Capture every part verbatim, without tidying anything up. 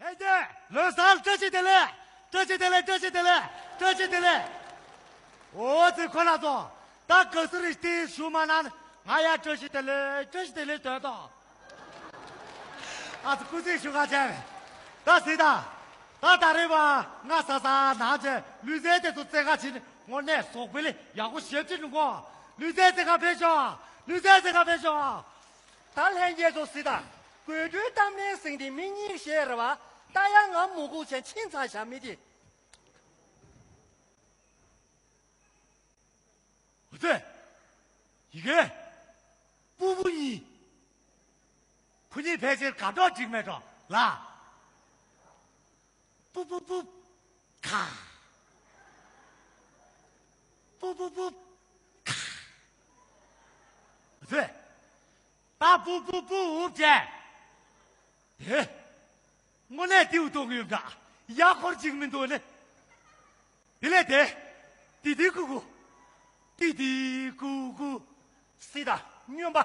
ལྷན་རྒྱས་ལོ་གསར་བཀྲ་ཤིས་བདེ་ལེགས། བཀྲ་ཤིས་བདེ་ལེགས། བཀྲ་ཤིས་བདེ་ལེགས། བཀྲ་ཤིས་བདེ་ལེགས། འོ་ཙི་ཁོ་ན་ཚོ། ད་ག་སུ་རེ་སྟེ་ཞུ་མ་ན་ང་ཡ་བཀྲ་ཤིས་བདེ་ལེགས། བཀྲ་ཤིས་བདེ་ལེགས་དོན་དང་། ཨ་ཙི་སྐུ་ཚེ་ཞུ་ག་བྱས། ད་སྲིད་ད། ད་ད་རེ་བ་ང་ས་ས་ནང་བྱས་ལུས་རྩལ་དེ་ཚོ་རྩེ་ག་བྱེད་ནི་དངོས་གནས་ཟོག་པོ་ལས་ཡག་པོ་ཞེ་ཅིག་འདུག་གོ། ལུས་རྩལ་རྩེ་ག་ཕེབས་ཤོག། ལུས་རྩལ་རྩེ་ག་ཕེབས་ཤོག། ད་ལྷན་རྒྱས་ཚོ་སྲིད་ད། དགོད་བྲོའི་གཏམ་ལན་ཟིན་ཏེ་མི་གཉིས་བཤད་རེ་བ། ད་ཡང་ང་མོ་གུ་ཆེན་ཕྱིན་ཚར་བཞག་མི་དེ། འོ་ཙེ། ཡི་གེ། སྤུ་སྤུ་གཉིས། ཁོ་གཉིས་ཕལ་ཆེར་དགའ་འགྲོགས་འགྲིག་མེད་འགྲོ་ལ། སྤུ་སྤུ་སྤུ། ཁ། སྤུ་སྤུ་སྤུ། ཁ། འོ་ཙེ། ད་སྤུ་སྤུ་སྤུ་འུབ་བྱས། ཨེ། དངོས་གནས་དེའུ་གཏོང་གི་ཡོད་འདྲ། ཡག་ཁོར་ཅིག་མི་འདུག་ནི། དེ་ལས་དེ། ཏི་ཏི་ཀུ་ཀུ། ཏི་ཏི་ཀུ་ཀུ། སྲིད་ད་སྨྱོན་པ།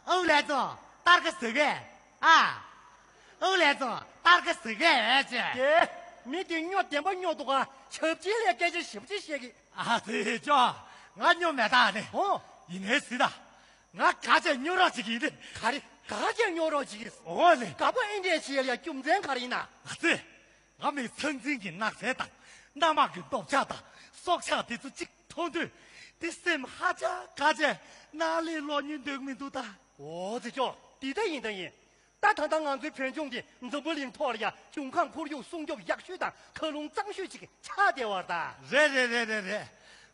ཨོ་ལེ་ཙོ། སྟར་ཀ་ཟེར་གས། ཨ། ཨོ་ལེ་ཙོ། སྟར་ཀ་ཟེར་གས་ཨེ་ཅེ། དེ། མི་དེ་སྨྱོ་བདེན་པ་སྨྱོ་འདུག་ག། ཆབ་ཆེན་ལས་སྐད་ཆ་ཞིབ་ཅིག་བཤད་གི། ཨ་ཙི་ཅོ། ང་སྨྱོ་མེད་ད་ནི། ཨོ། ཡིན་ནའི་སྲིད་ད། ང་ག་ཅེ་སྨྱོ་རོགས་བྱེད་ཀྱི་ཡིན་ནི། ག་རེ། ག་ཅེ་སྨྱོ་རོགས་བྱེད་ཀྱི། འོ་ལེ། ག་པ་ཨིན་འདྲས་བྱེད་ཡ་རྒྱུ་མཚན་ག་རེ་ཡིན་ན། ཨ་ཙི། ང་མི་ཚང་འཛིན་གྱི་ནགས་ཚལ་དང་། གནམ་དམག་གི་རྡོ་བྱ་དང་། སྲོག་ཆགས་དེ་ཚོ་གཅིག་མཐོང་དུས། དེ་སེམས་ཧ་ཅང་དགའ་བྱས་ནང་ལས་ལོག་ཉིན་འདོད་མི་འདུག་ད། འོ་ཙི་ཅོ། འདི་ལྟ་ཡིན་ད་ཡིན། ད་ད་ལྟ་ང་ཚོའི་བོད་ལྗོངས་འདི་འཛམ་བུ་གླིང་ཐོག་ལ་ཡ་འབྱུང་ཁམས་ཁོར་ཡུག་སྲུང་སྐྱོབ་ཡག་ཤོས་དང་མཁའ་རླུང་གཙང་ཤོས་ཅིག་ཆགས་བསྡད་པ་རེད་ད། རེད་རེད་རེད་རེད་རེད།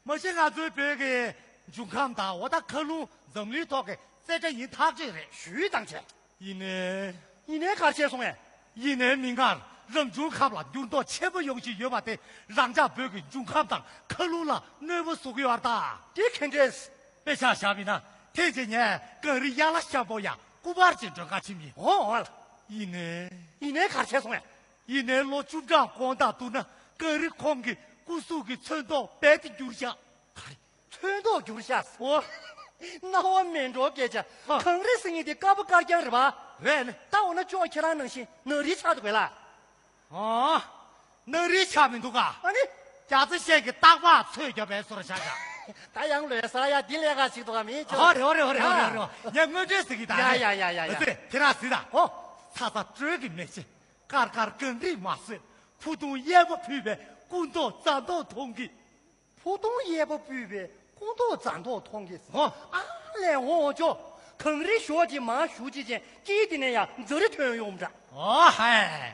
མ་གཞི་ང་ཚོའི་བོད་ཀྱི་འབྱུང་ཁམས་དང་འོ་ད་མཁའ་རླུང་འཛམ་གླིང་ཐོག་གི་རྩེ་གྲ་ཡིན་ཐག་ཆོད་རེད། ཞུས་དང་བྱས། ཡིན་ནའི། ཡིན་ནའི་ག་རེ་བྱས་སོང་ངས། ཡིན་ནའི་མི་སྒང་རང་བྱུང་ཁམས་ལ་འགྱུར་ལྡོག་ཆེན་པོ་ཡོང་བཞིན་ཡོད་པ་དེ་རང་ཅག་བོད་ཀྱི་འབྱུང་ཁམས་དང་མཁའ་རླུང་ལ་གནོད་པ་བཟོ་གི་ཡོད་རེད་ད། དེ་ག་འདྲས། དཔེ་ཆ་བཞག་པ་ཡིན་ན་ཐེངས་གཅིག་ངས་གངས་རི་ཡར་ལ་ཤམ་པོ་ཡ་སྐུ་པར་ཅིག་སྒྲོན་ག་ཕྱིན་ཡིན། འོ་འོ་ལ། ཡིན་ནའི། ཡིན་ནའི་ག་རེ་བྱས་སོང་ངས། ཡིན་ནའི་ལོ་བཅུ་ཕྲག་གོང་དང་བསྡུར་ན་གངས་རི་ཁོང་གི་སྐུ་གཟུགས་ཀྱི་ཚོན་མདོག་རྦད་དེ་འགྱུར་ཤག། ག་རེ། ཚོན་མདོག་འགྱུར་ཤག། འོ། རྣ་བ་མེད་འགྲོ་སྐད་ཆ། ཨ། གངས་རི་ཟེར་མཁན་དེ་དཀར་པོ་དཀར་རྐྱང་རེད་པ། རེད་ནི། ད་འོ་ན་ཅོག་ཁྱེད་རང་ནང་བཞིན་ནག་རིལ་ཆགས་འདུག་གས་ལ། ཨ། ནག་རིལ་ཆགས་མི་འདུག་ག། ཨ་ནི། རྒྱ་ཚ་ཞལ་གྱི་སྟག་ལྤགས་ཚོས་རྒྱབ་པའི་བཟོ་འདྲ་ཆགས་ཤག། ད་ཡང་ལོས་ཟ་ཡ་འདི་ལས་ཀ་ཞིག་འདུག་ག་མི་ཅོག། ཨ་རེད་རེད་རེད་རེད་རེད། ངས་དངོས་འབྲེལ་ཟེར་གི་ད། ཡ་ཡ་ཡ་ཡ་ཡ། ཨ་ཙི་ཁྱེད་རང་གཟིགས་དང་། ཨོ། ཚ་ཚ་དྲོད་ཀྱི་མེ་ལྕེ། དཀར་དཀར་གངས་རིས་མ་བཟོད། ཕུ་ཐུང་གཡས་པ་ཕུད་པའི་སྐུ་མདོག་རྫ་མདོག་མཐོང་གི། ཕུ་ཐུང་གཡས་པ་ཕུད་པའི་སྐུ་མདོག་རྫ་མདོག་མཐོང་གི། ཨོ། ཨ་ལས་འོང་ཅོ། གངས་རི་ཞོ་གཅིག་མར་ཞུ་གཅིག་ཅན་སྐྱིད་དེ་ནས་ཡང་རྫ་རི་ཐོན་ཡོང་འདྲ། ཨོ་ཧེ།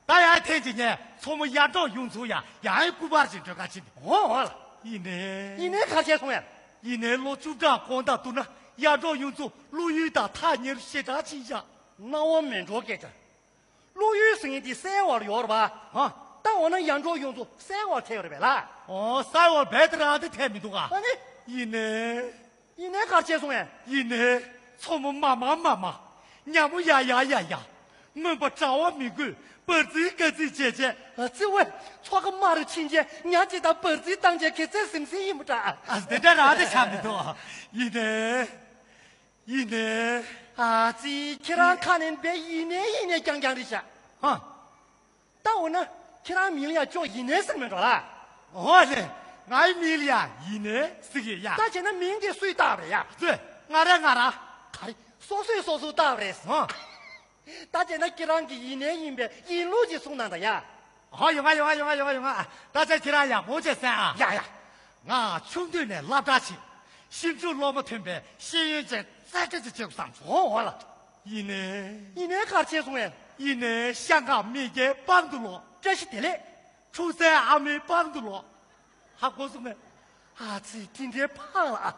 ད་ཡང་ཐེངས་གཅིག་ངས་མཚོ་མོ་ཡར་འབྲོག་ཡུལ་ཚོ་ཡང་ཡང་སྐུ་པར་ཅིག་སྒྲོན་ག་ཕྱིན། ཨོ་ཨོ་ལ། ཡིན་ནའི། ཡིན་ནའི་ག་རེ་བྱས་སོང་ཡ། ཡིན་ནའི་ལོ་བཅུ་ཕྲག་གོང་དང་བསྡུར་ན་ཡར་འབྲོག་ཡུལ་ཚོ་ཀླུ་ཡུལ་དང་ཐག་ཉེ་རུ་ཞེ་དྲག་ཕྱིན་ཤག། རྣ་བ་མེད་འགྲོ་སྐད་ཆ། ཀླུ་ཡུལ་ཟེར་མཁན་དེ་སའི་བར་ཡོད་རེད་པ། ཧ། ད་འོ་ན་ཡར་འབྲོག་ཡུལ་ཚོ་སའི་བར་ཐེ་ཡོད་རེད་པས་ལ། ཨོ་སའི་བར་རྦད་དེ་རང་དེ་ཐེ་མི་འདུག་ག། ཨ་ནི། ཡིན་ནའི། ཡིན་ནའི་ག་རེ་བྱས་སོང་ངས། ཡིན་ནའི། མཚོ་མོ་མ་མ་མ་མ། ཉ་མོ་ཡ་ཡ་ཡ་ཡ། རྔོན་པ་གྲྭ་བ་མི་དགོས་འབར་རྩིས་དཀའ་རྩིས་བྱས་བྱས། ཨ་ཙི་ཝེ། མཚོ་ཁ་དམའ་རུ་ཕྱིན་བྱས་ཉ་གཅིག་དང་འབར་རྩིས་བཏང་བྱས་གེ་ཚད་ཟིམ་ཟིམ་ཡིན་པ་འདྲ། ཨ་དེ་འདྲ་རང་དེ་ཆགས་མི་འདུག། ཡིན་ནའི། ཡིན་ནའི། ཨ་ཙི་ཁྱེད་རང་ཁ་ནས་འབད་ཡིན་ནའི་ཡིན་ནའི་རྐྱང་རྐྱང་རེད་ཤག། ཧ། ད་འོ་ན་ཁྱེད་རང་མིང་ལ་ཡ་ཅོག་ཡིན་ནའི་ཟེར་མེད་འགྲོ་ལ། འོ་ལེ། ངའི་མིང་ལ་ཡ་ཡིན་ནའི་ཟེར་གི་ཡ། ད་བྱས་ན་མིང་དེ་སུས་བཏགས་པ་རེད་ཡ། ཙི། ང་ར་ང་ར། ག་རེ། སོ་སོས་སོ་སོ་བཏགས་པ་རེད། ཧ། ད་བྱས་ན་ཁྱེད་རང་གི་ཡིན་ནའི་ཡིན་པའི་ཡིན་ལུགས་ཅིག་གསུངས་གནང་དང་ཡ། ཧ། ཡོང་ང་ཡོང་ང་ཡོང་ང་ཡོང་ང་ཡོང་ང་། ད་ཆ་ཁྱེད་རང་ཡག་པོ་བྱས་གསན་ཨ། ཡ་ཡ། ང་ཆུང་དུས་ནས་སློབ་གྲྭ་ཕྱིན། ཞིབ་འཇུག་སློབ་མ་ཐོན་པའི་ཤེས་ཡོན་ཅན་རྩེ་གྲ་ཅིག་བྱེད་དགོས་བསམ་བྱུང་། འོ་འོ་ལ། ཡིན་ནའི། ཡིན་ནའི་ག་རེ་བྱས་སོང་ངས། ཡིན་ནའི་ཤང་ཀང་མི་སྐྱའི་པང་དུ་ལོག། བཀྲ་ཤིས་བདེ་ལེགས། ཁྲུང་ཟན་ཨ་མའི་པང་དུ་ལོག། ཧ་གོ་སོང་ངས། ཨ་ཙི་དེ་འདྲའི་ཕངས་ལ་ཨ།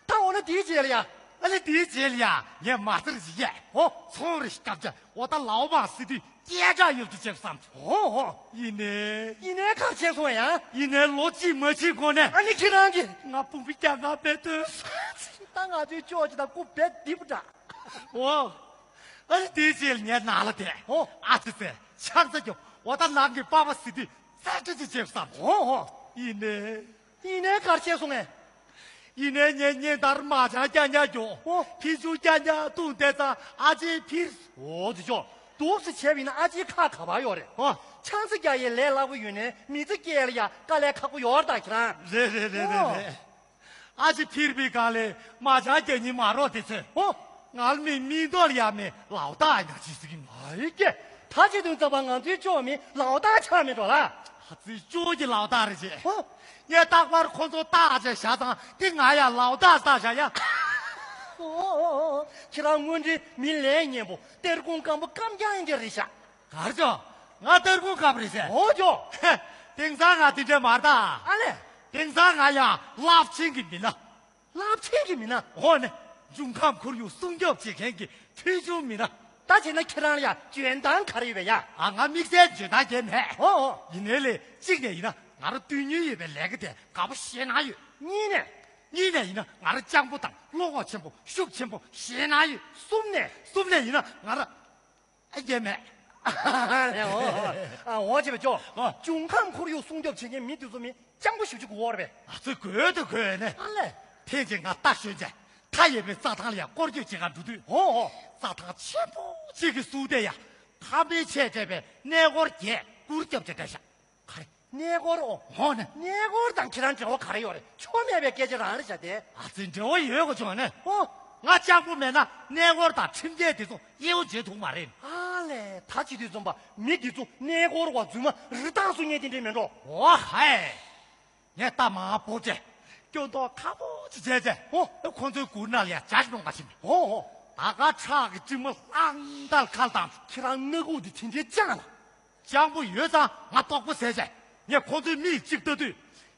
ད་འོ་ན་དེའི་རྗེས་ལ་ཡ། ཨ་ལེ་དེའི་རྗེས་ལ་ཡ་ངས་མ་རྩར་ཞིག་ཡས། ཨོ། ཚོང་རེ་ཞིག་བརྒྱབ་བྱས་འོ་ད་ལའོ་མང་ཟེར་དུས་སྐད་གྲགས་ཡོད་རྒྱུ་བྱས་བསམ་བྱུང་། ཨོ་ཨོ། ཡིན་ནའི། ཡིན་ནའི་ག་རེ་བྱས་སོང་ཡ། ཡིན་ནའི་ལོ་གཅིག་མ་ཕྱིན་གོང་ནས། ཨ་ནི་ཁྱེད་རང་གིས། ང་དཔུང་པའི་རྒྱ་ང་བས་ཐོན། ད་ང་ཚོའི་ཅོག་ཅིག་དང་སྐུ་བས་འདི་པོ་འདྲ། ཨོ། ཨ་ནི་དེའི་རྗེས་ལ་ངས་ནང་ལ་བསྡད། ཨོ། ཨ་ཙི་ཙི། ཆང་ས་རྒྱོབ། འོ་ད་ནང་གི་པ་པ་ཟེར་དུས་རྩེ་གྲ་ཅིག་བྱས་བསམ། ཨོ་ཨོ། ཡིན་ནའི། ཡིན་ནའི་ག་རེ་བྱས་སོང་ངས། ཡིན་ནའི་ངས་ཉིན་ལྟར་མ་ཆང་རྐྱང་རྐྱང་རྒྱོབ། ཨོ། ཕི་ཆུ་རྐྱང་རྐྱང་བཏུང་བསྡད་ཙང་ཨ་ཅེ་ཕིར། ཨོ་ཙི་ཅོ། འདུག་སེ་བྱས་པ་ཡིན་ན་ཨ་ཅེའི་ཁ་ག་པར་ཡོད་རེད། ཨོ། ཆང་ས་རྒྱག་ཡས་ལས་སླ་པོ་ཡོད་ནའི་མི་ཚེ་སྐྱེལ་ཡ་དཀའ་ལས་ཁག་པོ་ཡོད་རེད་ད་ཁྱེད་རང་། རེད་རེད་རེད་རེད་ཨོ། རེད། ཨ་ཅེ་ཕིར་པའི་སྒང་ལས་མ་ཅང་རྒྱག་ཉིན་མ་རོགས་དེ་ཚོས། ཨོ། ང་ལ་མི་མི་འདོར་ཡ་མེད་ལའོ་ད་ཡ་ཅི་ཟེར་གི་མ། ཨ་ཡི་ཀེ། ད་ཅི་དུས་ཙམ་པ་ང་ཚོའི་ཅོ་མི་ལའོ་ད་ཆགས་མེད་འགྲོ་ལ། ཨ་ཙི་ཅོ་གི་ལའོ་ད་རེད་ཅེ། ཨོ། ངས་རྟག་པར་ཁོ་ཚོ་ལྟ་བྱས་བཞག་ཙང་དེ་ང་ཡ་ལའོ་ད་ལྟ་བཞག་ཡ། ཨོ། ཁྱེད་རང་དངོས་འབྲེལ་མི་ལས་ངན་པོ་གཏེར་ཁུང་སྐམ་པོ་སྐམ་རྐྱང་ཡིན་གྱི་རེད་ཤག་གར་ཅོ། ང་གཏེར་ཁུང་སྐམ་རེད་ཟེར། ཨོ་ཅོ། དེང་སང་ང་དེ་འདྲ་མ་རེད་ད། ཨ་ལས། དེང་སང་ང་ཡ་རླབས་ཆེན་གྱི་མི་སྣ། རླབས་ཆེན་གྱི་མི་སྣ། འོ་ནི། འབྱུང་ཁམས་ཁོར་ཡུག་སྲུང་སྐྱོབ་བྱེད་མཁན་གྱི་ཕུལ་བྱུང་མི་སྣ། ད་བྱས་ན་ཁྱེད་རང་ལ་ཡ་འཇོན་ཐང་ག་རེ་ཡོད་པས་ཡ། ཨ་ང་དམིགས་བསལ་འཇོན་ཐང་གང་ཡང་མེད། འོ་འོ། ཡིན་ནའི་ལས་གཅིག་ནས་ཡིན་ན་ང་རང་དུས་ཡུན་ཡོད་པའི་ལས་ཀ་དེ་དགའ་པོ་ཞེད་སྣང་ཡོད། གཉིས་ནས། གཉིས་ནས་ཡིན་ན་ང་རང་སྤྱང་པོ་དང་བློ་ཁོག་ཆེན་པོ་ཤུགས་ཆེན་པོ་ཞེད་སྣང་ཡོད། གསུམ་ནས། གསུམ་ནས་ཡིན་ན་ང་རང་ཨེ་འགྱེལ་མེད། ཨ་ལས་འོ། ཨ་འོ་བྱས་པ་ཅོ། ཨ། འབྱུང་ཁམས་ཁོར་ཡུག་སྲུང་སྐྱོབ་བྱེད་མཁན་མི་དེ་ཚོ་མི་སྤྱང་པོ་ཞེ་པོ་ཅིག་དགོས་རེད་པས། ཨ་ཙི་དགོས་དང་དགོས་ནས། ཨ་ལས། ཐེངས་གཅིག་ང་རྟ་ཞོན་བྱས་མཐའ་ཡས་པའི་རྩྭ་ཐང་ལ་ཡ་སྐོར་སྐྱོད་བྱེད་གར་འགྲོ་དུས། འོ་འོ། རྩྭ་ཐང་ཆེན་པོ་གཅིག་གི་ཟུར་དེ་ཡ་ཁ་མེད་ཆས་སྤྲས་པའི་གནས་སྐོར་བརྒྱད་སྐོར་རྒྱབ་བྱས་བསྡད་ཤག་ག་རེ། གནས་སྐོར་ཨོ། འོ་ནི། གནས་སྐོར་དང་ཁྱེད་རང་འབྲེལ་བ་ག་རེ་ཡོད་རེད། ཆོ་མེད་པའི་སྐད་ཆ་རང་རེད་བྱ་དེ། ཨ་ཙི་འབྲེལ་བ་ཡོད་དགོས་བྱུང་ནི། ཨོ། ང་སྤྱང་པོ་མེད་ན་གནས་སྐོར་དང་ཁྲིམས་འགལ་དེ་ཚོ་དབྱེ་བ་འབྱེད་ཐུབ་མ་རེད། ཨ་ལས་ད་བྱེད་དུས་ཙམ་པ་མི་འདི་ཚོ་གནས་སྐོར་བ་རྫུན་མ་རི་དྭགས་སུ་ཉལ་དེ་འདྲས་མེད་འགྲོ། ཨོ་ཧའི། ངས་རྟ་མར་འབོ་བྱས། སྐྱོ་མདོག་ཁ་པོ་ཅིག་བྱས་བྱས། ཨོ། ཁོ་ཚོའི་མགུར་ནང་ལ་ཡ་ཇ་ཞིག་འཐུང་ག་ཕྱིན་པས། ཨོ་ཨོ། ད་ག་ཁྲག་གི་དྲི་མ་ལྷང་ལྟར་ཁ་ལ་བཏང་། ཁྱེད་རང་སྣ་ཁུག་འདི་དེ་འདྲའི་སྤྱང་ལ། སྤྱང་པོ་ཡོད་ཙང་ང་ལྟོགས་པོ་ཟས་བྱས། ངས་ཁོ་ཚོའི་མིག་གཅིག་ལྟ་དུས།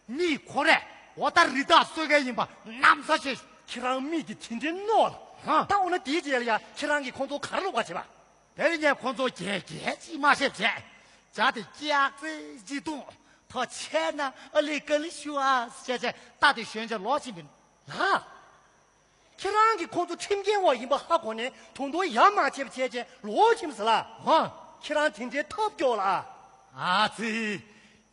མིག་ཁོ་རས་འོ་ད་རི་དྭགས་གསོད་མཁན་ཡིན་པ་གནམ་ས་ཤེས། ཁྱེད་རང་མིག་འདི་དེ་འདྲའི་རྣོ་ལ། ཧ། ད་འོ་ན་དེའི་རྗེས་ལ་ཡ་ཁྱེད་རང་གིས་ཁོ་ཚོ་ག་རེ་ལབ་པ་བྱེད་པ། དེ་ནས་ངས་ཁོ་ཚོ་རྒྱལ་རྒྱལ་ཅིག་མ་བཤད་བྱས། ཇ་དེ་སྐྱག་རྫས་ཅིག་བཏུང་། ཐོག་ཆད་ན་ཨ་ལི་ཀ་ལི་ཤུ་ཨ་ཟེར་བྱས་བྱས་རྟ་དེ་ཞོན་བྱས་ལོག་ཕྱིན་པ་ཡིན། ལགས། ཁྱེད་རང་གིས་ཁོ་ཚོ་ཁྲིམས་འགལ་བ་ཡིན་པ་ཧ་གོ་ནས་ད་དུང་ཡ་མ་བྱས་པ་བྱས་བྱས་ལོག་ཕྱིན་ཟེར་ལ། ཧ། ཁྱེད་རང་དེ་འདྲའི་ཐབས་སྐྱོ་ལ། ཨ་ཙི།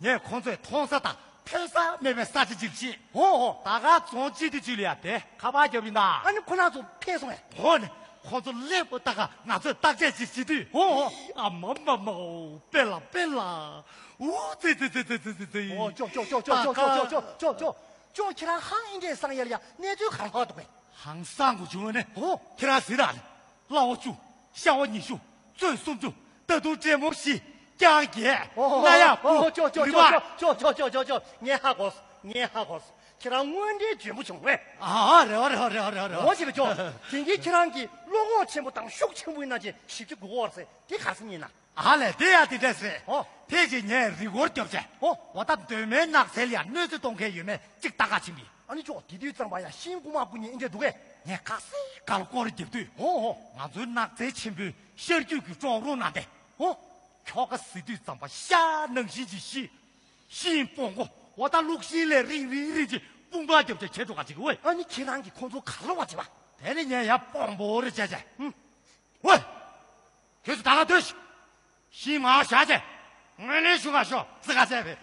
ངས་ཁོ་ཚོས་མཐོང་ས་དང་ཐོས་ས་མེད་པའི་ས་ཆ་ཅིག་ཕྱིན། ཧོ་ཧོ། ད་ག་རྫོང་སྤྱི་འཐུས་ཅིག་ལ་ཡ་དེ་ཁ་པར་བརྒྱབ་ཡིན་ད། ཨ་ནི་ཁོ་རང་ཚོ་ཕེབས་སོང་ངས། ཧོ་ནི། ཁོ་ཚོ་སླེབས་པ་ད་ག་ང་ཚོས་བརྟག་དཔྱད་ཅིག་བྱེད་དུས། ཧོ་ཧོ། ཨ་མ་མ་མ་ཨོ་པེ་ལ་པེ་ལ། ཨུ་ཙི་ཙི། ཨོ་ཅོ་ཅོ། ཁྱེད་རང་ཧང་ཨིན་འདྲས་སང་ཡལ་ཡ་གནས་ཚུལ་ག་ལྷག་འདུག་གས། ཧང་སང་དགོས་བྱུང་ནས། ཨོ། ཁྱེད་རང་གཟིགས་དང་། གླ་བ་བཅུ། ཤ་བ་ཉི་ཤུ། བཙོད་སུམ་ཅུ། ད་དུང་འབྲས་མོ་བཞི། རྐྱང་བརྒྱད། ཨོ་སྣ་ཡག་དགུ། ཨོ་ཅོ་ཅོ་རི་ཅོ་མ། ཅོ་ཅོ་ཅོ་ཅོ་ཅོ། ངས་ཧ་གོ་སོང་། ངས་ཧ་གོ་སོང་། ཁྱེད་རང་དངོས་འབྲེལ་འཇོན་པོ་བྱུང་བས། ཨ་རེ་བ་རེ་བ་རེ་བ་རེ་བ་རེ་བ། འོ་ཞེས་པ་ཅོ། དེང་གི་ཁྱེད་རང་གི་བློ་ཁོག་ཆེན་པོ་དང་ཤུགས་ཆེན་པོ་ཡིན་ན་ཅེ་ཞིབ་ཅིག་དགོས་འོར་ཟེར་དེ་ག་སེ་ཉིན་ན། ཨ་ལས་དེ་ཡ་དེ་འདྲས་རེད། ཨོ། ཕལ་ཆེར་ངས་རི་མགོར་རྒྱབ་བྱས། ཨོ། འོ་ད་གདོད་མའི་ནགས་ཚལ་ལ་ཡ་གནོད་འཚེ་གཏོང་མཁན་ཡོད་མེད་ཅིག་ལྟ་ག་ཕྱིན་པས། ཨ་ནི་ཅོ་དེ་དུས་ཙམ་པ་ཡ་ཤིང་རྐུ་མ་རྐུ་མཁན་ཨིན་འདྲས་འདུག་གས། ངས་ཁ་སེ་ག་ལ་སྐོར་རྒྱབ་དུས། ཨོ་ཨོ། ང་ཚོའི་ནགས་ཚལ་ཆེན་པོའི་ཤར་རྒྱུད་ཀྱི་ཀྲོང་རོང་ནང་དེ། ཨོ། ཁྱོ་ག་གཟིགས་དུས་ཙམ་པ་ཤ་ནང་བཞིན་གྱི་ཤི། ཤིང་སྤོང་གོ། འོ་ད་ལུག་ཤིང་ལས་རིང་རིང་རིང་གྱི་དཔུང་པ་རྒྱབ་བྱས་ཁྱེར་འགྲོ་ག་ཅིག་ཝེ། ཨ་ནི་ཁྱེད་རང་གིས་ཁོང་ཚོ་ག་ལ་བ་བྱེད་པ། དེ་ནི་ངས་ཡ་སྤོང་པོ་རེ་བྱས་བྱས། ཧུམ། ཝེ། ཁྱོད་ཚོ་ད་ག་སྡོད་ཤིག་ཤིང་མར་བཞག་བྱས། ངོས་ལེན་ཞུ་ག་ཤོག་ཙི་ག་བྱས་པས།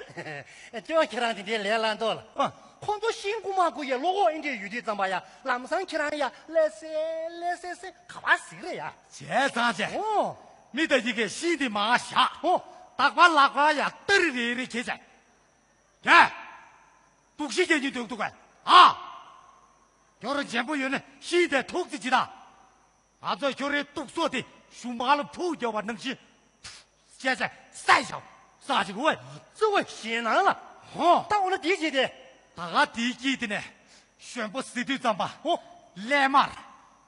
ཨེ་ཅོ་ཁྱེད་རང་དེ་འདྲའི་ལས་སླ་མདོག་ལ། ཨ། ཁོང་ཚོ་ཤིང་རྐུ་མ་རྐུ་ཡས་བློ་ཁོག་ཨེ་འདྲས་ཡོད་དུས་ཙམ་པ་ཡ་ལམ་སང་ཁྱེད་རང་ཡ་ལེ་སེ་ལེ་སེ་སེ་ག་པར་གཟིགས་རེད་ཡ། བྱས་ཙང་བྱས། ཨོ། མི་ད་ཡི་གེ་ཤིང་དེ་མར་བཞག་ཨོ། དག་པ་ལག་པ་ཡ་སྟ་རི་རེ་རེ་ཁྱེར་བྱས། དེ། དུག་ཤིང་རྒྱག་ཉིན་འདུག་འདུག་གས། ཨ། ཁྱོད་རང་འཇོན་པོ་ཡོད་ན་ཤིང་དེ་ཐུག་ཙི་ཅི་ད། ང་ཚོས་ཁྱོད་རའི་དུག་སོ་དེ་ཞུན་མར་ལ་ཕུག་རྒྱབ་པ་ནང་བཞིན། བྱས་བྱས་བསད་བཞག་ཟ་ཅིག་ཝེ། ཙི་ཝེ་ཞེད་སྣང་ལ། ཧོ། ད་འོ་ན་དེའི་རྗེས་དེ། ད་ག་དེའི་དཀྱིལ་དེ་ནས་གཞོན་པོ་གཟིགས་དུས་ཙམ་པ། ཧོ། ཀླད་མར་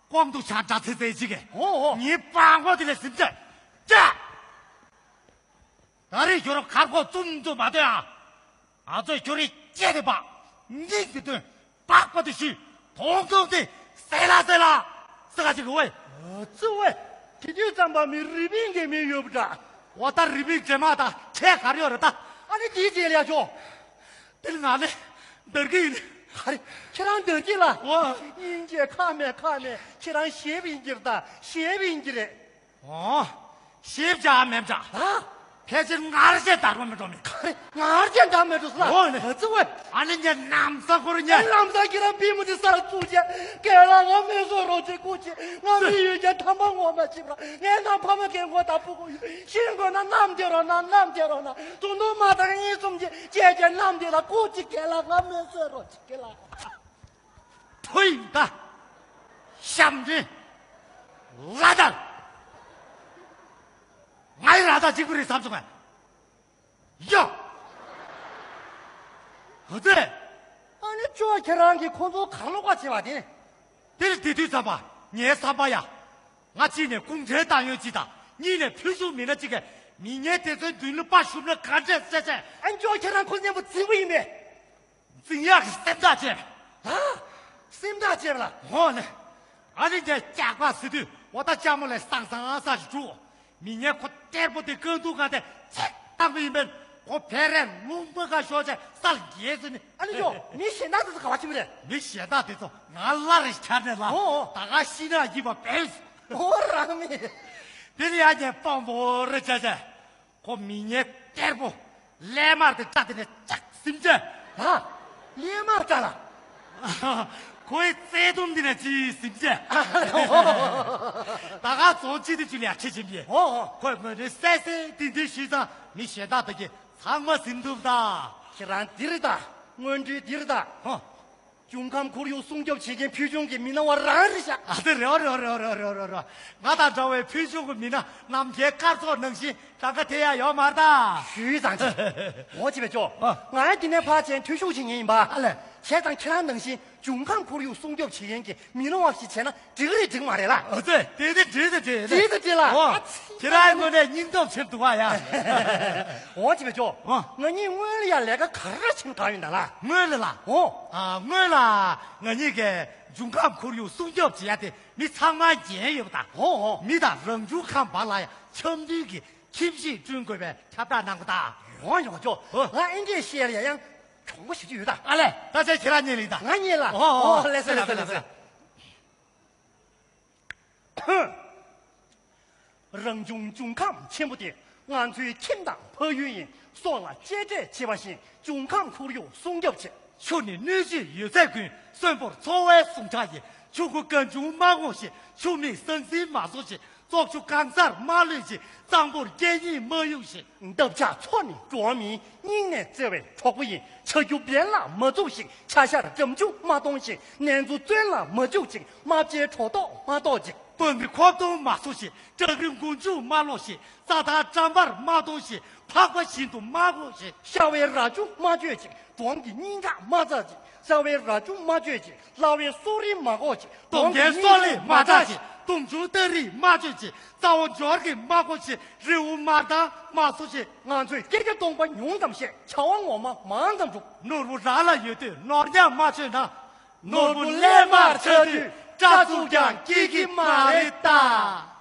སྐོམ་དུ་ཆ་འདྲ་ཚེ་ཚེ་ཅིག་གས། ཧོ་ཧོ། ངའི་པང་གོ་དེ་ལས་ཟིན་ཚེ། ཀྱ། ད་རེས་ཁྱོད་རང་ཁར་ཁོག་བཙུམ་བཙུམ་མ་སྡོད་ཨ། ང་ཚོས་ཁྱོད་རའི་སྐེ་དེ་སྦ། སྙིང་དེ་བཏོན། པགས་པ་དེ་བཤུས། མཐོང་ཐོང་དེ་སེ་ལ་སེ་ལ་ཟེར་ག་ཅིག་ཝེ། ཨ་ཙི་ཝེ། དེ་དུས་ཙམ་པ་མི་རི་པིན་གྱི་མི་ཡོད་པ་འདྲ། འོ་ད་རི་པིན་འདྲེ་དམག་དང་ཁྲལ་ག་རེ་ཡོད་རེད་ད། ཨ་ནི་དེའི་རྗེས་ལ་ཡ་ཤོག་དེ་ལ་ང་ནི་འདར་གི་ཡིན། ག་རེ། ཁྱེད་རང་འདར་གི་ལ། འོ། དབྱིན་ཇི་ཁ་མེད་ཁ་མེད་ཁྱེད་རང་ཞེད་པ་ཡིན་གྱི་རེད་ད་ཞེད་པ་ཡིན་གྱི་རེད། ཨོ། ཞེད་པ་ཅང་མེད་པ་ཅང་། ཨ། ཕལ་ཆེར་ངར་ཅན་དར་བ་མི་འགྲོ་མེད། ག་རེ་ངར་ཅན་དར་མི་འགྲོ་སོ་ལ། འོ་ནི། ཨ་ཙི་ཝེ། ཨ་ནི་ངས་ལམ་སང་ཁོ་རུ་ཉལ། ལམ་སང་ཁྱེད་རང་པུས་མོ་དེ་སར་བཙུགས་བྱས་སྐེ་ལ་ང་མེ་སོ་རོ་ཅིག་བཀུག་བྱས། ང་མི་ཡོད་ཀྱང་ཐམ་པ་ངོ་མ་ཤེས་པར་ངས་ནང་ཕ་མ་སྐད་ངོ་ད་ཕུ་གུ་ཡོད་ཤིང་གོ་ན་ནམ་དེ་རོ་ན་ནམ་དེ་རོ་ན་དུང་དུང་མ་དང་གཉིས་གསུམ་གྱིས་བྱས་བྱས་ནམ་དེ་ལ་བཀུག་ཅིག་སྐེ་ལ་ང་མེ་སོ་རོ་ཅིག་སྐེ་ལ། ཐོ་ཡིན་ད། ཤམ་འདྲེ། ལ་དང་། ང་ཡི་ར་ད་གཅིག་པུ་རེད་བསམ་སོང་ང་། ཡ། ཧུ་ཙེ། ཨ་ནི་ཅོ་ཁྱེད་རང་གིས་ཁོང་ཚོ་གར་ལོག་པ་བྱེད་པ་དེ། དེར་དེ་དུས་ཙམ་པ་ངའི་བསམ་པ་ཡ། ང་གཅིག་ནས་གུང་ཁྲན་ཏང་ཡོན་གཅིག་དང་གཉིས་ནས་ཕུལ་བྱུང་མི་སྣ་གཅིག་གིས་མི་ངན་དེ་ཚོའི་མདུན་ལ་དཔའ་ཞུམ་ན་ག་འདྲས་བཤད་བཤད། ཨ་ནི་ཅོ་ཁྱེད་རང་ཁོ་གཉན་པོ་རྫིག་པོ་ཡིན་པས། འཛིང་ཡག་གི་སེམས་ཐག་བཅད། ཨ། སེམས་ཐག་བཅད་ལ། འོ་ལེ། ཨ་ནི་འདྲ་སྐྱག་པ་ཟེར་དུས་འོ་ད་ལྕགས་མོ་ལས་སང་སང་ས་ཞིག་འགྲོ། མི་ངན་ཁོ་གཏེར་པོ་དེ་ཀན་དུག་ཁང་དེ་ཚེག་བཏང་གི་ཡིན་པས་ཁོ་ཕེ་རེ་ལུང་པ་ག་ཤོག་ཅེས་ས་ལ་འགྱེལ་ཟེར་ནི། ཨ་ནི་ཡོ་མི་གཞན་དག་དེ་ཚོ་ག་བ་ཕྱིན་པ་རེད། མི་གཞན་དག་དེ་ཚོ་ང་སླར་ཤར་ནས་ལ། འོ་འོ། ད་ག་ཤི་ན་ཡིན་པ་བས། འོ་རང་མི། དེ་ནི་ཡ་ཉེ་སྤང་པོ་རེ་བྱ་བྱ། ཁོ་མི་ངན་གཏེར་པོ་ཀླད་དམར་དེ་སྐྲ་དེ་ནས་ལྕགས་ཟིམ་བྱས། ཧ། ཀླད་དམར་སྐྲ་ལ། ཁོའི་བརྩེ་དུང་འདི་ནས་ཅི་ཟིམ་བྱས། ད་ག་རྫོང་སྤྱི་དེ་ཅུ་ལ་ཁྲིད་ཕྱིན་པས། ཨོ་ཨོ། ཁོས་མོ་ནི་སད་སད་དེ་འདི་ཞུས་ཙང་མི་གཞན་དག་དག་གིས་ཚང་མ་ཟིན་ཐུབ་ད། ཁྱེད་རང་འདིར་ད་སྔོན་འགྲོའི་འདིར་ད། ཧོ། འབྱུང་ཁམས་ཁོར་ཡུག་སྲུང་སྐྱོབ་བྱེད་མཁན་ཕུལ་བྱུང་གི་མི་སྣ་བ་རང་རེད་ཤག་ཨ་ཙི་རེ་བ་རེ་བ་རེ་བ་རེ་བ། ང་དང་འདྲ་བའི་ཕུལ་བྱུང་གི་མི་སྣ་ནམ་མཁའི་སྐར་ཚོགས་ནང་བཞིན་གྲངས་ཀ་དེ་ཡང་ཡོད་མ་རེད་ད། ཞུས་ཙང་ཅི། འོ་ཅི་བས་ཅོ། ཨ། ང་ཡང་འདི་ནས་ཕར་ཕྱིན་འཐུས་ཤོར་བྱེད་མཁན་ཡིན་པ། ཨ་ལས། བྱས་ཙང་ཁྱེད་རང་ནང་བཞིན་འབྱུང་ཁམས་ཁོར་ཡུག་སྲུང་སྐྱོབ་བྱེད་མཁན་གྱི་མི་སྣ་བ་ཞིག་བྱས་ན་འགྲིག་རེད་འགྲིག་མ་རེད་ལ། ཨ་ཙི་དེ་དེ་འགྲིག་དེ་འགྲིག་འགྲིག་དེ་འགྲིག་ལ། ཨོ། ཨ་ཙི། ཁྱེད་རང་ངོ་ནས་སྙིང་སྟོབས་ཆེན་འདུག་བ་ཡ། འོ་ཅི་བས་ཅོ། ཨོ། ང་གཉིས་སྔོན་ལ་ཡ་ལས་ཀ་ག་རེ་བྱེད་གང་ཡིན་ད་ལ། སྔོན་ལ་ལ། ཨོ། ཨ་སྔོན་ལ་ང་གཉིས་ཀས་འབྱུང་ཁམས་ཁོར་ཡུག་སྲུང་སྐྱོབ་བྱེད་ཡ་དེ་མི་ཚང་མ་འགན་ཡོད་པ་དང་། ཨོ་ཨོ། མི་དང་རང་བྱུང་ཁམས་བར་ལ་ཡ་འཆམ་མཐུན་གྱི་ཁྱིམ་གཞིས་བསྐྲུན་དགོས་པའི་ཁྱབ་བསྒྲགས་གནང་གི་ད། ཡོང་ཡོང་ཅོ། ཨོ། ང་ཨིན་སྐད་བཤད་ལ་ཡ་ཡང་གྱོང་པོ་ཞེ་ཅིག་ཡོད་ད། ཨ་ལས་ད་ཆ་ཁྱེད་རང་ཉན་ལེ་ད། ང་ཉན་ལ། ཨོ་ཨོ་ཨོ་ལེ་སེ་ལེ་སེ་ལེ་སེ། རང་བྱུང་འབྱུང་ཁམས་ཆེན་པོ་དེ་ང་ཚོའི་ཁྱིམ་དང་ཕ་ཡུལ་ཡིན། སྲོག་ལ་གཅེས་སྤྲས་བྱེད་པ་བཞིན་འབྱུང་ཁམས་ཁོར་ཡུག་སྲུང་སྐྱོབ་བྱེད། ཆུ་ནི་སྣོད་བཅུད་ཡོད་ཚད་ཀུན། གསོན་པོར་འཚོ་བའི་ཟུངས་ཁྲག་ཡིན། ཆུ་ཁོལ་གང་བྱུང་མ་བཀོག་ཞིག་ཆུ་མིག་ཟང་ཟིང་མ་བཟོ་ཞིག་བཙོག་ཆུ་གང་སར་མ་གློད་ཞིག་གཙང་པོར་སྐད་སྙིགས་མ་གཡུག་ཞིག་འདབ་ཆགས་མཚོ་ནི་འགྲོ་བ་མིའི་སྙིང་ནས་བརྩེ་བའི་གྲོགས་པོ་ཡིན། བྱ་རྒྱུ་བན་ལ་མ་འཛུགས་ཤིག་ཆ་ཤར་འགྲམ་ཆུ་མ་གཏོང་ཞིག་ནེ་ཙོ་བཙོན་ལ་མ་འཇུག་ཅིག་རྨ་བྱའི་གྲོ་ཏོག་མ་གཏོག་ཅིག་སྤང་གི་ཁོག་སྟོང་མ་བཟོ་ཞིག་བྲག་རི་མགོ་མཇུག་མ་སློག་ཞིག་རྩྭ་ཐང་གྲམ་པར་མ་གཏོང་ཞིག་ཕག་པ་བཞིན་དུ་མ་གོ་ཞིག་ཤ་བའི་རྭ་ཅོ་མ་གཅོད་ཅིག་གྲོང་གི་སྙིང་ཁྲག་མ་འཛག་ཅིག་ཟ་བའི་རྭ་ཅོ་མ་གཅོད་ཅིག་གླ་བའི་སོག་རིལ་མ་གོ་ཅིག་སྟོང་རྒྱལ་སོག་ལེ་མ་གྲག་ཅིག་སྟོང་ཆུང་སྟ་རིལ་མ་གཅོད་ཅིག་རྩ་བ་འབྱོར་གི་མ་གོ་ཞིག་རི་བོ་མ་བཏང་མ་གསོ་ཞིག་ང་ཚོས་སྐད་ཆ་སྟོང་པ་ཉུང་ཙམ་བཤད། བྱ་བ་ངོ་མ་མང་ཙམ་སྒྲུབ། ནོར་བུ་རང་ལ་ཡོད་དུས་ནོར་ཉམས་མ་བཅོས་ན། ནོར་བུ་ཀླད་དམར་ཆགས་དུས་སྐྲ་བཙུགས་ཀྱང་སྐྱིད་ཀྱི་མ་རེད་ད།